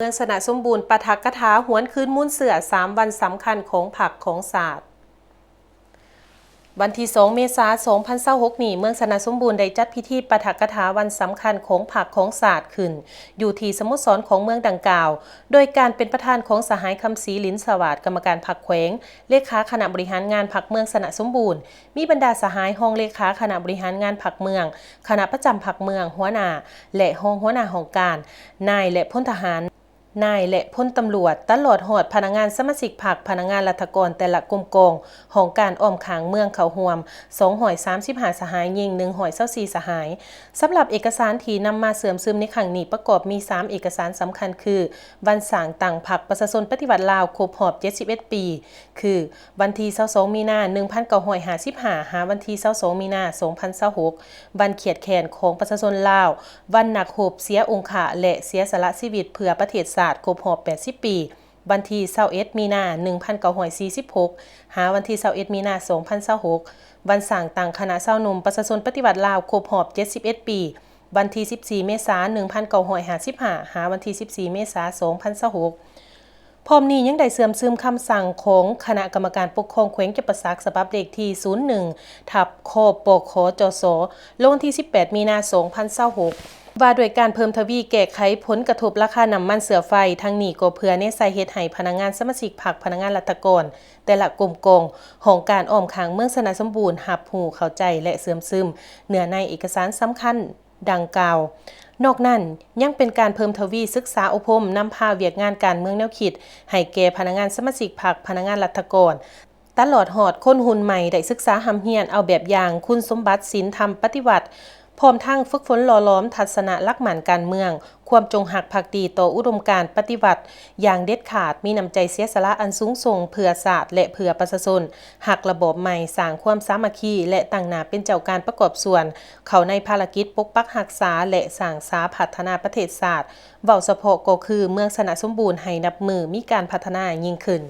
ເມືອງຊະນະສົມບູນ ປາຖະກະຖາຫວນຄືນມູນເຊື້ອສາມວັນສຳຄັນຂອງພັກຂອງຊາດ. ວັນທີສອງ ເມສາ ສອງພັນຊາວຫົກນີ້ ເມືອງຊະນະສົມບູນໄດ້ຈັດພິທີປາຖະກະຖາວັນສຳຄັນຂອງພັກຂອງຊາດຂຶ້ນ ຢູ່ທີ່ສະໂມສອນຂອງເມືອງດັ່ງກ່າວ ໂດຍການເປັນປະທານຂອງສະຫາຍ ຄຳສີ ລິນສະຫວາດ ກຳມະການພັກແຂວງ, ເລຂາຄະນະບໍລິຫານງານພັກເມືອງຊະນະສົມບູນ, ມີບັນດາສະຫາຍຮອງເລຂາຄະນະບໍລິຫານງານພັກເມືອງ, ຄະນະປະຈຳພັກເມືອງ, ຫົວໜ້າ ແລະ ຮອງຫົວໜ້າຫ້ອງການ, ນາຍ ແລະ ພົນທະຫານ, ນາຍ ແລະ ພົນຕຳຫຼວດ, ຕະຫຼອດຮອດພະນັກງານສະມາຊິກພັກ, ພະນັກງານລັດຖະກອນແຕ່ລະກົມກອງ, ຫ້ອງການອ້ອມຂ້າງເມືອງເຂົ້າຮ່ວມ ສອງຮ້ອຍສາມສິບຫ້າສະຫາຍ, ຍິງໜຶ່ງຮ້ອຍຊາວສີ່ສະຫາຍ. ສຳລັບເອກະສານທີ່ນຳມາເຊື່ອມຊຶມໃນຄັ້ງນີ້ ປະກອບມີສາມເອກະສານສຳຄັນຄື ວັນສ້າງຕັ້ງພັກປະຊາຊົນປະຕິວັດລາວຄົບຮອບເຈັດສິບເອັດປີ ຄື ວັນທີຊາວສອງ ມີນາ ໜຶ່ງພັນເກົ້າຮ້ອຍຫ້າສິບຫ້າ ຫາວັນທີຊາວສອງ ມີນາ ສອງພັນຊາວຫົກ, ວັນຄຽດແຄ້ນຂອງປະຊາຊົນລາວ, ວັນນັກຮົບເສຍອົງຄະ ແລະ ເສຍສະຫຼະຊີວິດເພື່ອປະເທດຊາດຄົບຮອບແປດສິບປີ, ວັນທີຊາວເອັດ ມີນາ ໜຶ່ງພັນເກົ້າຮ້ອຍສີ່ສິບຫົກ ຫາວັນທີຊາວເອັດ ມີນາ ສອງພັນຊາວຫົກ, ວັນສ້າງຕັ້ງຄະນະຊາວໜຸ່ມປະຊາຊົນປະຕິວັດລາວຄົບຮອບເຈັດສິບເອັດປີ, ວັນທີສິບສີ່ ເມສາ ໜຶ່ງພັນເກົ້າຮ້ອຍຫ້າສິບຫ້າ ຫາວັນທີສິບສີ່ ເມສາ ສອງພັນຊາວຫົກ. ພ້ອມນີ້ຍັງໄດ້ເຊື່ອມຊຶມຄຳສັ່ງຂອງຄະນະກຳມະການປົກຄອງແຂວງຈຳປາສັກ ສະບັບເລກທີສູນໜຶ່ງ ທັບ ຄປຂຈສ ລົງວັນທີສິບແປດ ມີນາ ສອງພັນຊາວຫົກ ວ່າດ້ວຍການເພີ່ມທະວີແກ້ໄຂຜົນກະທົບລາຄານ້ຳມັນເຊື້ອໄຟ, ທັງນີ້ກໍເພື່ອແນໃສ່ເຮັດໃຫ້ພະນັກງານສະມາຊິກພັກ, ພະນັກງານລັດຖະກອນແຕ່ລະກົມກອງ, ຫ້ອງການອ້ອມຂ້າງເມືອງຊະນະສົມບູນ ຮັບຮູ້ເຂົ້າໃຈ ແລະ ເຊື່ອມຊຶມເນື້ອໃນເອກະສານສຳຄັນ ດັ່ງກ່າວ. ນອກນັ້ນ, ຍັງເປັນການເພີ່ມທະວີສຶກສາອົບຮົມນຳພາວຽກງານການເມືອງແນວຄິດໃຫ້ແກ່ພະນັກງານສະມາຊິກພັກ, ພະນັກງານລັດຖະກອນ, ຕະຫຼອດຮອດຄົນຮຸ່ນໃໝ່ໄດ້ສຶກສາຮ່ຳຮຽນເອົາແບບຢ່າງຄຸນສົມບັດສິນທຳປະຕິວັດ, ພ້ອມທັງຝຶກຝົນຫຼໍ່ຫຼອມທັດສະນະຫຼັກໝັ້ນການເມືອງ, ຄວາມຈົງຮັກພັກດີຕໍ່ອຸດົມການປະຕິວັດຢ່າງເດັດຂາດ, ມີນ້ຳໃຈເສຍສະຫຼະອັນສູງສົ່ງເພື່ອຊາດ ແລະ ເພື່ອປະຊາຊົນ, ຮັກລະບອບໃໝ່, ສ້າງຄວາມສາມັກຄີ ແລະ ຕັ້ງໜ້າເປັນເຈົ້າການປະກອບສ່ວນ ເຂົ້າໃນພາລະກິດປົກປັກຮັກສາ ແລະ ສ້າງສາພັດທະນາປະເທດຊາດ, ເວົ້າສະເພາະກໍຄືເມືອງຊະນະສົມບູນໃຫ້ນັບມື້ມີການພັດທະນາຍິ່ງຂຶ້ນ.